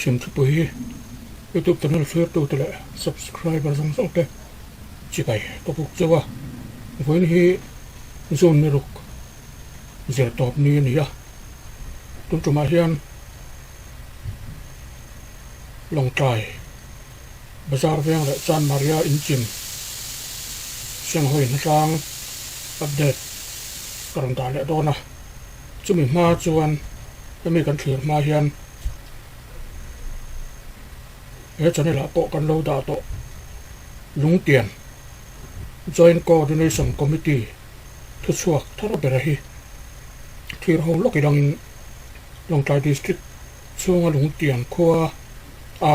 Chhimthupui YouTube channel thlir tute leh subscriber zawng zawng te chibai ka buk chauh a, vawiin hi June ni ruk zir tawp ni a ni a, tun tumah hian Lawngtlai Bazar veng leh Chan Maria inchim Senghawi hnatlang update ka rawn dah leh dawn a, chumi hma chuan hemi kan thlir hma hian he channel ah pawh kan lo dah tawh Lungtian Joint Coordination Committee thuchhuak thar bera hi thlir ho lawk ilangin Lawngtlai District chhunga Lungtian khua a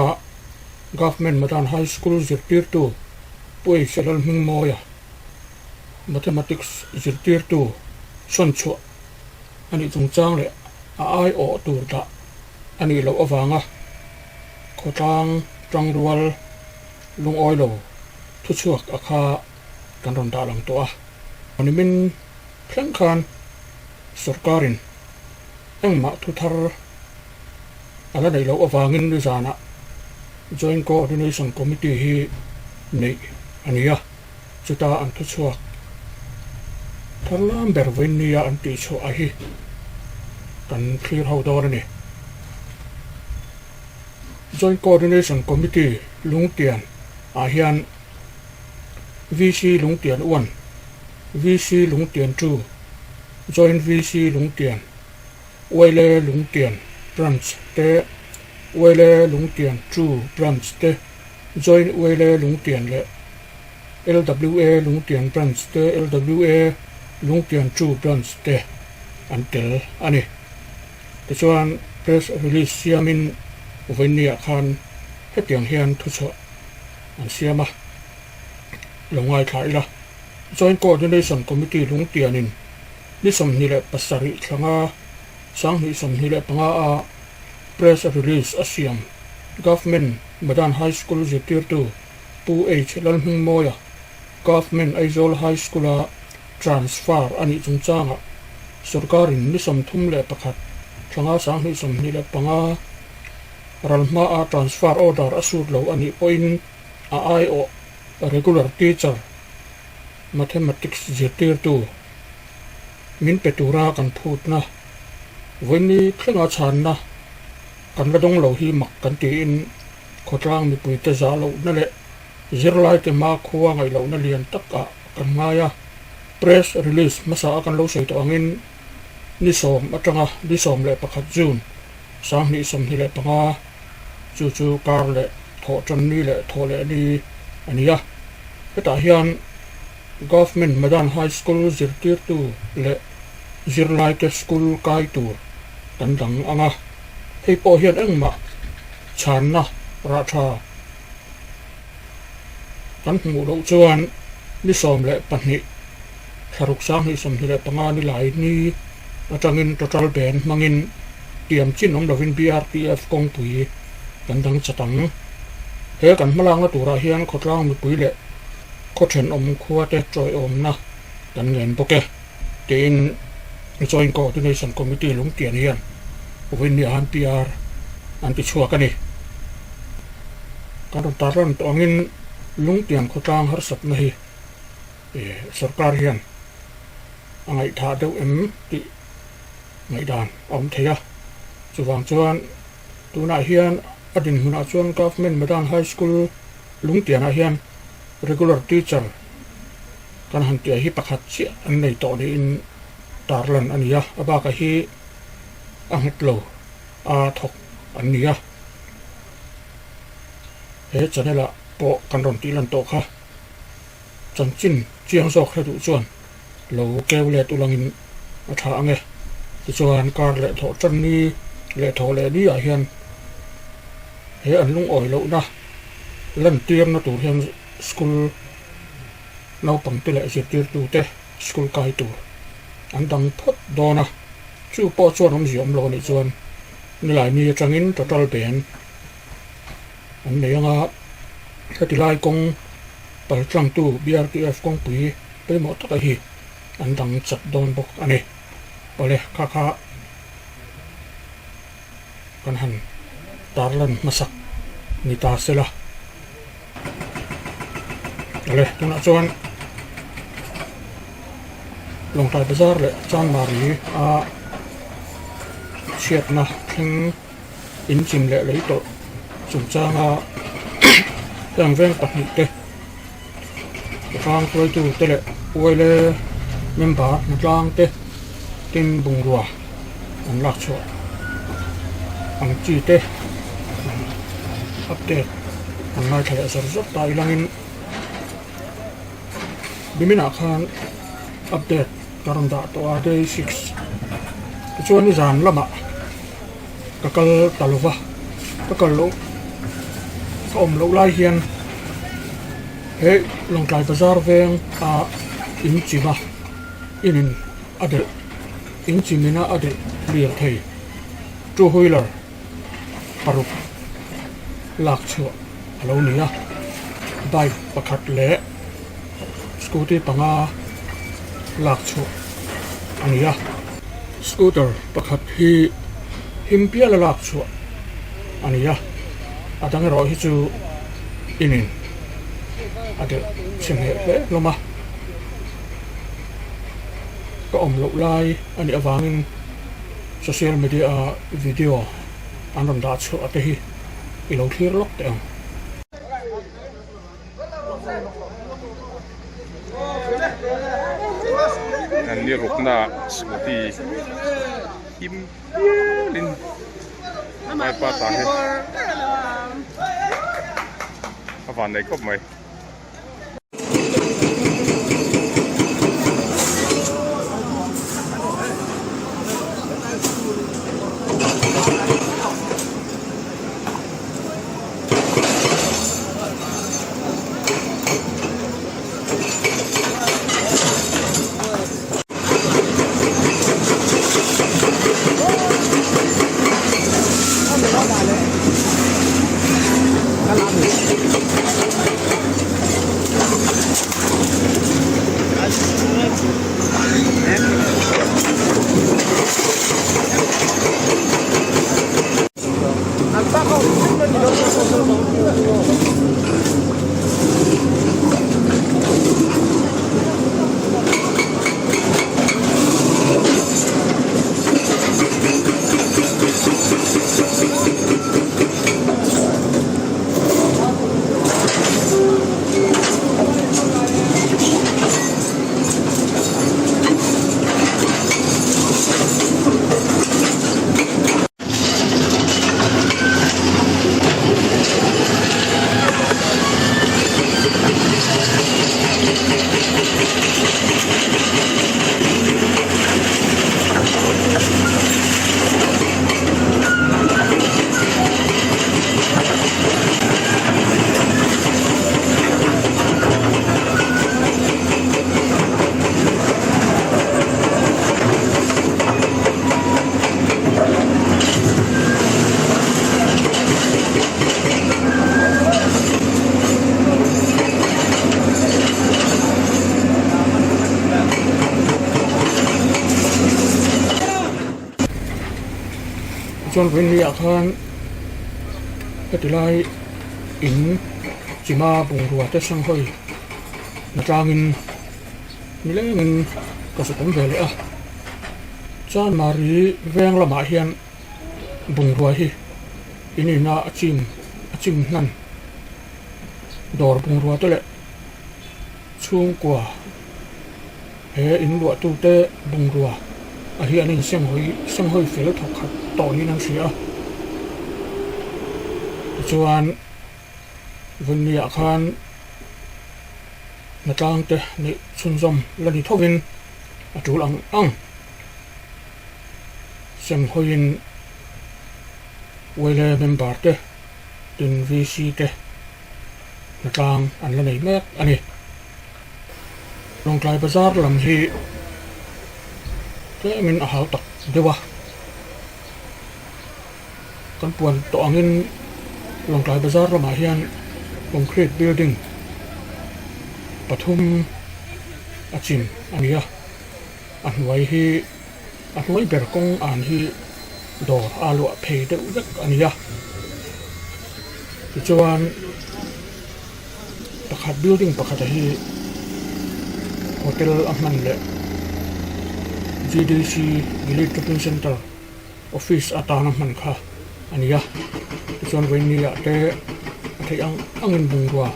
Government Madan High School zirtirtu Pu H Lalhmingmawia Mathematics zirtirtu sawnchhuah a nih chungchang leh a aiawh tur dah a nih loh avanga khawtlang tangrual lungawi lo thuchhuak a kha kan rawn dah lang tawh a. Nimin thleng khan sorkarin engmah thu thar a la neih loh avangin nizanah Joint Coordination Committee hi neih a ni a. Chuta an thuchhuak thar lam ber vawiin nia an tihchhuah a hi kan thlir ho dawn a ni. Joint Coordination Committee Lungtian ah hian VC Lungtian 1, VC Lungtian 2, Joint VC Lungtian, Uaile Lungtian Branch te, Uaile Lungtian 2 Branch te, Joint Uaile Lungtian leh LWA Lungtian Branch te, LWA Lungtian 2 Branch te an tel a ni. Tichuan press release siamin vawiinniah khan hetiang hian thuchhuah an siam a, lo ngaithla ila. Joint Coordination Committee Lungtianin ni 27 thlanga 2025 a press release a siam Government Madan High School zirtirtu Pu H Lalhmingmawia Government Aizawl High School-a transfer a nih chungchangah sorkarin ni 31 thlanga 2025 ral hmaa transfer order a sut lo a nih pawhin a aiawh regular teacher mathematics zirtirtu min pe tura kan phutna vawiin thlenga chhanna kan la dawng lo hi mak kan tiin khawtlang mipuite zah lohna leh zirlaite hmakhua ngaih lohna lian takah kan ngai a. Press release hmasa a kan lo sawi tawh angin ni 10 atanga ni 11 June 2025 chu chu kar leh thawh tan ni leh thawh leh ni a ni a. Hetah hian Government Madan High School zirtirtu leh zirlaite school kai tur kan dang ang a, hei pawh hian engmah chhanna rah tha kan hmuh loh chuan ni 12 thlaruk 2025 ni lai ni atangin total ban hmangin tiam chin awm lovin BRTF kawngpui kan dang chat ang. He kan hmalakna turah hian khawtlang mipui leh khaw thenawm khuate chawiawmna kan ngen bawk e tiin Joint Coordination Committee Lungtian hian vawiinniah han PR an ti chhuak a ni. Kan rawn tarlan tawh angin Lungtian khawtlang harsatna hi sorkar hian a ngaihthah deuh em tih ngaihdan a awm thei a. Chuvang chuan tunah hian a dinhmunah chuan Government Madan High School Lungtianah hian regular teacher kan han tih hi pakhat chiah an nei tawh niin tarlan a ni a, a bakah hi a nghet lo a thawk an ni a. He channel ah pawh kan rawn tih lan tawh kha chanchin chiang zawk hre duh chuan lo keu let ulangin a tha ang e. Tichuan kar leh thawh tan ni leh thawh leh ni ah hian he an lungawi lohna lantirna tur hian school naupangte leh zirtirtute school kai tur an dang phawt dawn a, chu pawh chuan awmzia awm lo a nih chuan nilaini atangin total ban an nei ang a, heti lai kawng paltlangtu BRTF kawngpui pawimawh taka hi an dang chak dawn bawk a ni. Awle kha kha kan han. tarlan hmasak ni ta se la. Awle tunah chuan Lawngtlai Bazar leh Chanmari a chhiatna thleng inchim leh lei tawh chungchanga heng veng pahnihte hrang hruaitu te leh uaile member hnatlang te tin bungrua an lak chhuah ang chi te update an ngaithla leh zawr zawr ta ilangin niminah khan update ka rawn dah tawh a day 6 tichuan nizan lamah ka kal ta lo va ka kal loh ka awm loh lai hian he Lawngtlai bazar veng a in chim a in in a delh in chim ina a delh lir thei two wheeler paruk lak chhuah a lo ni a bike pakhat leh scooty panga lak chhuah a ni a scooter pakhat hi him pial a lak chhuah a ni a a dang erawh hi chu in in a delh chhe hneh hle hlawm a ka awm loh lai a nih avangin social media a video an rawn dah chhuah te hi i lo thlir lawk teh ang. An ni rukna scooty him pialin vaipa tah hi a van nei khawp mai. Chuan vawiin ah khan heti lai in chima bungrua te sanghawi hnatlangin nilengin ka zuk awm ve leh a Chanmari veng lamah hian bungrua hi in ina a chim a chim hnan dawr bungrua te leh chhungkua he in luah tute bungrua a hi an insenghawi senghawi fel thawk khat tawh niin an hria a tichuan vawiin khan hnatlang te neih chhunzawm la ni thovin a tul ang ang senghawiin Uaile member te tin VC te hnatlang an la nei mek a ni. Lawngtlai bazar lam hi tlemin a hau tak deuh a, kan puan tawh angin Lawngtlai bazar lamah hian concrete building pathum a chim a ni a, a hnuai hi a hnuai ber kawng an hi dawr a luah phei deuh vek a ni a. Tichuan pakhat building pakhat a hi hotel a hman leh G_D_C village shopping centre office atana hman kha a ni a tichuan vawiin ah te a theih ang angin bungrua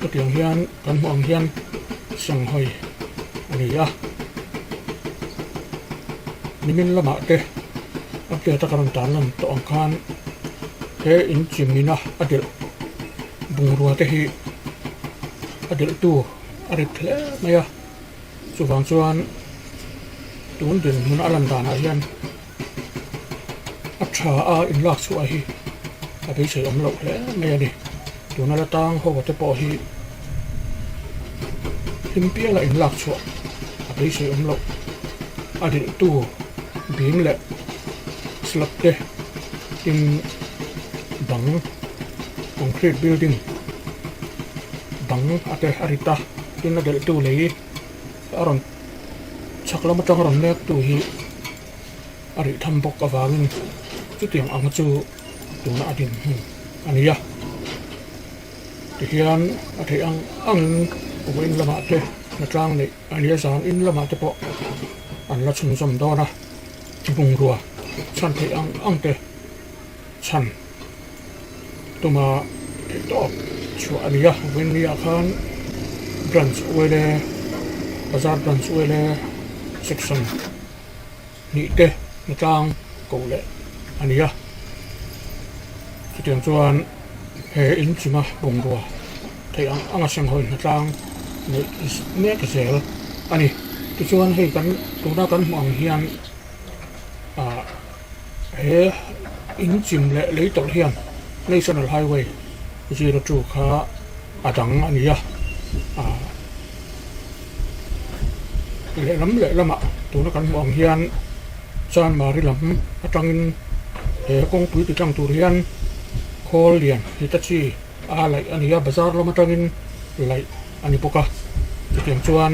hetiang hian kan hmuh ang hian sanghawi a ni a nimin lamah te update a ka rawn tan lan tawh ang khan he in chimina a delh bungrua te hi a delh tu a rit hle mai a chuvang chuan tun dinhmun a lan danah hian a tha a inlak chhuah hi a beisei awm loh hle mai a ni tuna la tang ho te pawh hi hlim piala inlak chhuah a beisei awm loh a dilh tu bim leh slab te tin bang concrete building bang a te a rit a tin a delh tu lei a rawn chhak lam atang a rawn mek tu hi a rih tham bawk avangin chutiang ang chu tuna a din hmun a ni a tihian a theih ang angin vawiin lamah te hnatlang neih a nia zan in lamah te pawh an la chhunzawm dawn a bungrua chhan theih ang ang te chhan tuma theih tawp chhuah a ni a vawiin ni ah khan branch uaile bazar branch uaile section hnih te hnatlang ko leh a ni a chutiang chuan he inchunga bungrua theih ang anga senghawi hnatlang neih mek zel a ni tichuan hei kan tuna kan hmuh ang hian ah he inchim leh lei tawlh hian national highway 02 kha a dang a ni a ah lehlam lehlamah tuna kan hmuh ang hian Chanmari lam atangin he kawngpui ti tlang tur hian khawl lian Hitachi a laih a ni a bazar lam atangin laih a ni bawk a chutiang chuan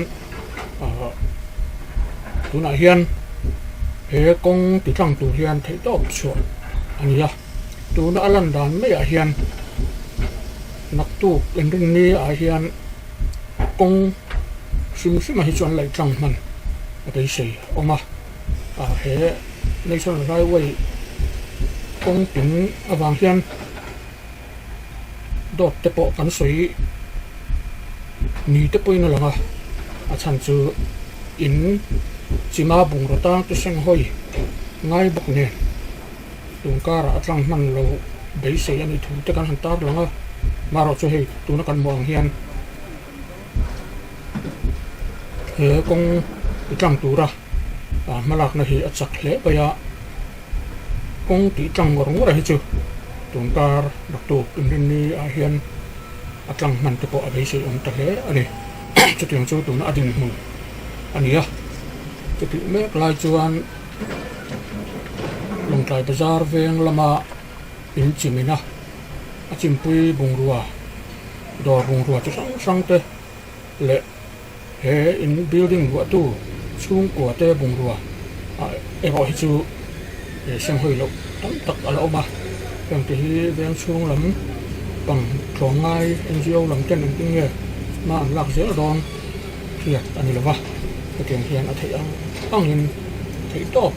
ah tunah hian he kawng ti tlang tur hian theihtawp chhuah a ni a tuna a lan dan maiah hian naktuk inrinni ah hian kawng hrim hrim ah hi chuan laih tlang hman a beisei a awm a ah he national highway kawng ping avang hian dawt te pawh kan sawi ni te pawhin a lang a a chhan chu in chima bungraw tang te seng hawi ngai bawk nen tun karah a tlang hman lo beisei a nih thu te kan han tar lang a marawh chu hei tuna kan hmuh ang hian he kawng ti tlang tura ah hmalakna hi a chak hle mai a kawng tih tlang ngawr ngawr hi chu tun kar naktuk inrinni ah hian a tlang hman te pawh a beisei awm ta hle a ni chutiang chu tuna a dinhmun a ni a chutih mek lai chuan. Lawngtlai bazar veng lama in chimin a a chimpui bungrua dawr bungrua chi hrang hrang te leh he in building luahtu chhungkua te bungrua ah erawh hi chu senghawi loh tam tak a la awm a heng te hi veng chhung lam pang tlawngngai N_G_O lam ten engtin nge hma an lak zel dawn. Hriat a ni lo va, hetiang hian a theih ang angin theih tawp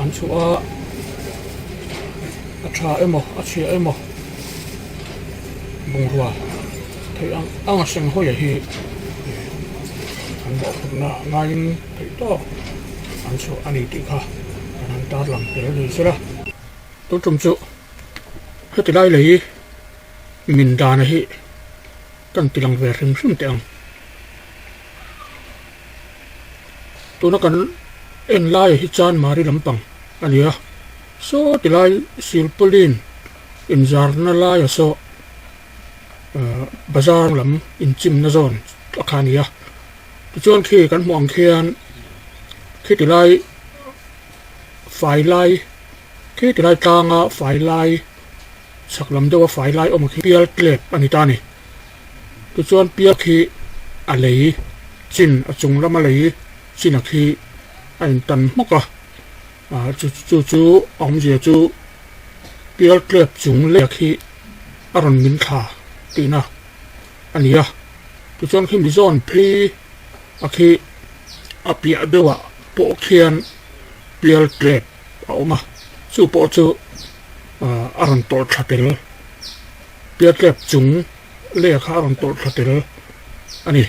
an chhuah a, a tha emaw a chhia emaw bungrua theih ang anga seng hawia hi an mawhphurhna ngaiin theih tawp an chhuah a ni tih kha kan han tarlang tel ni sela. Tun tum chu heti lai lei min dana hi. Kan ti lang ve hrim hrim teh ang. Tuna kan en lai hi Chanmari lampang a ni a, saw ti lai silpauline inzarna laia saw ahh bazar lam inchimna zawn a kha a ni a. Tichuan khi kan hmuh ang khian khiti lai fai lai khiti lai tlanga fai lai Chhak lam deuha fai lai awm khi pial tlep a ni ta a ni. Tichuan pial khi a lei chin a chung lama lei chin a khi a intan hmawk a, ah chu chu chu awmzia chu pial tlep chung leh khi. a rawn min thla tihna a ni a. Tichuan khi mizawn phei a khi a piah deuhah pawh khian pial tlep a awm a, chu pawh chu a rawn tawlh thla tel, pial tlep chung leh kha a rawn tawlh thla tel a ni.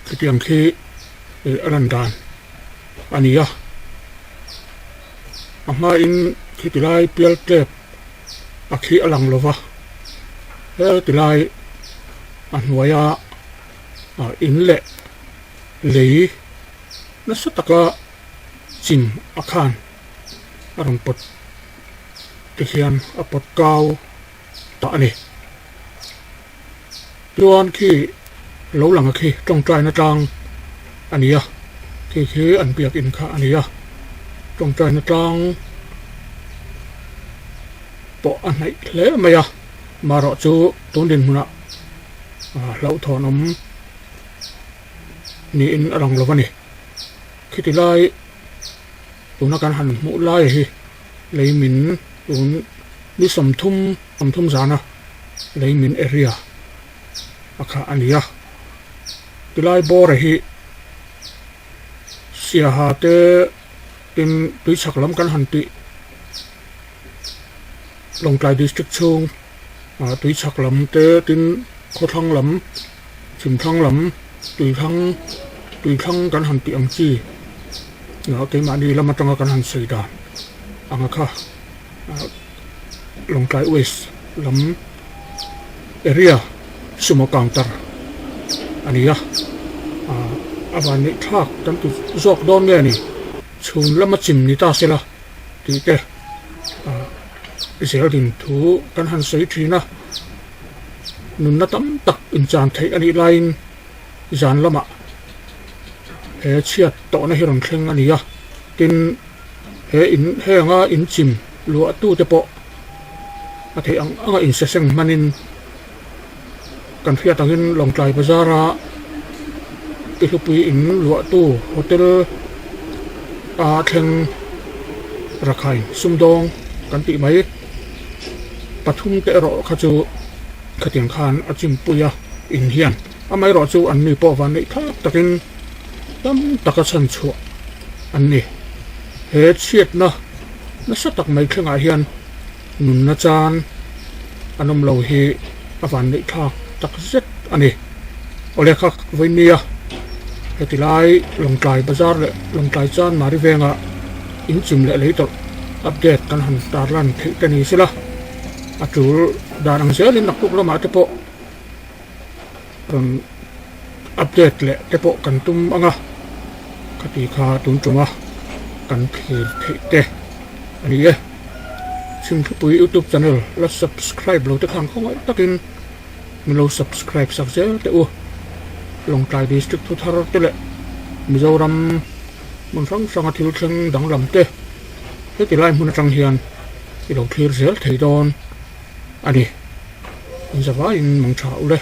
Khitiang khi a lan dan a ni a, a hmain khiti lai pial tlep a khi a lang lo va, heti lai a hnuaia in leh lei nasa taka chim a khan a rawn pawt te hian a pawt kau ta a ni. Chuan khi lo lang a khi tawngtaina tlang a ni a, khi khi an biakin kha a ni a, tawngtaina tlang pawh a hnaih hle mai a, marawh chu tun dinhmunah hlauhthawn awm niin a lang lo a ni. Khiti lai tuna kan han hmuh lai hi lei min tun ni 30 30 zana lei min area a kha a ni a. Tilai bawra hi Siaha te tin tuichhak lam kan han tih Lawngtlai district chhung tuichhak lam te tin khawthlang lam chhimthlang lam tuithlang tuithlang kan han tih ang chi keimahni lam atanga kan han sawi dan anga kha Lawngtlai West lam area sumo counter a ni a a van neih thlak kan ti zawk dawn nge ni chhun lama chim ni ta sela tih te zel din thu kan han sawi thin a nunna tam tak inchan theih a nih laiin zan lamah he chhiat tawhna hi rawn thleng a ni a tin he in henga inchim luah tute pawh a theih ang anga insaseng hmanin kan hriat angin Lawngtlai bazara Tihlupui in luahtu hotel a thleng Rakhine sumdawng kan tih mai pathum te erawh kha chu khatiang khan a chimpui a in hian amaherawh chu an ni pawh van neih thlak takin tam taka chhan chhuah an ni. He chhiatna nasa tak mai thlengah hian nunna chan an awm lo hi a van neih thlak tak zet a ni. Awle kha vawinia heti lai Lawngtlai bazar leh Lawngtlai chan Mari venga inchim leh lei tawrh update kan han tarlan theih te ni sela a tul dan ang zelin naktuk lamah te pawh rawn update leh te pawh kan tum ang a, khati kha tun tuma kan thlir theih te a ni e. Chhimthupui youtube channel la subscribe lo te khan khawngaih takin min lo subscribe sak zel teh u. Lawngtlai district thu thar te leh Mizoram hmun hrang hranga thil thleng danglam te heti lai hmun atang hian i lo thlir zel thei dawn a ni. Inzavaiin mangtha u le.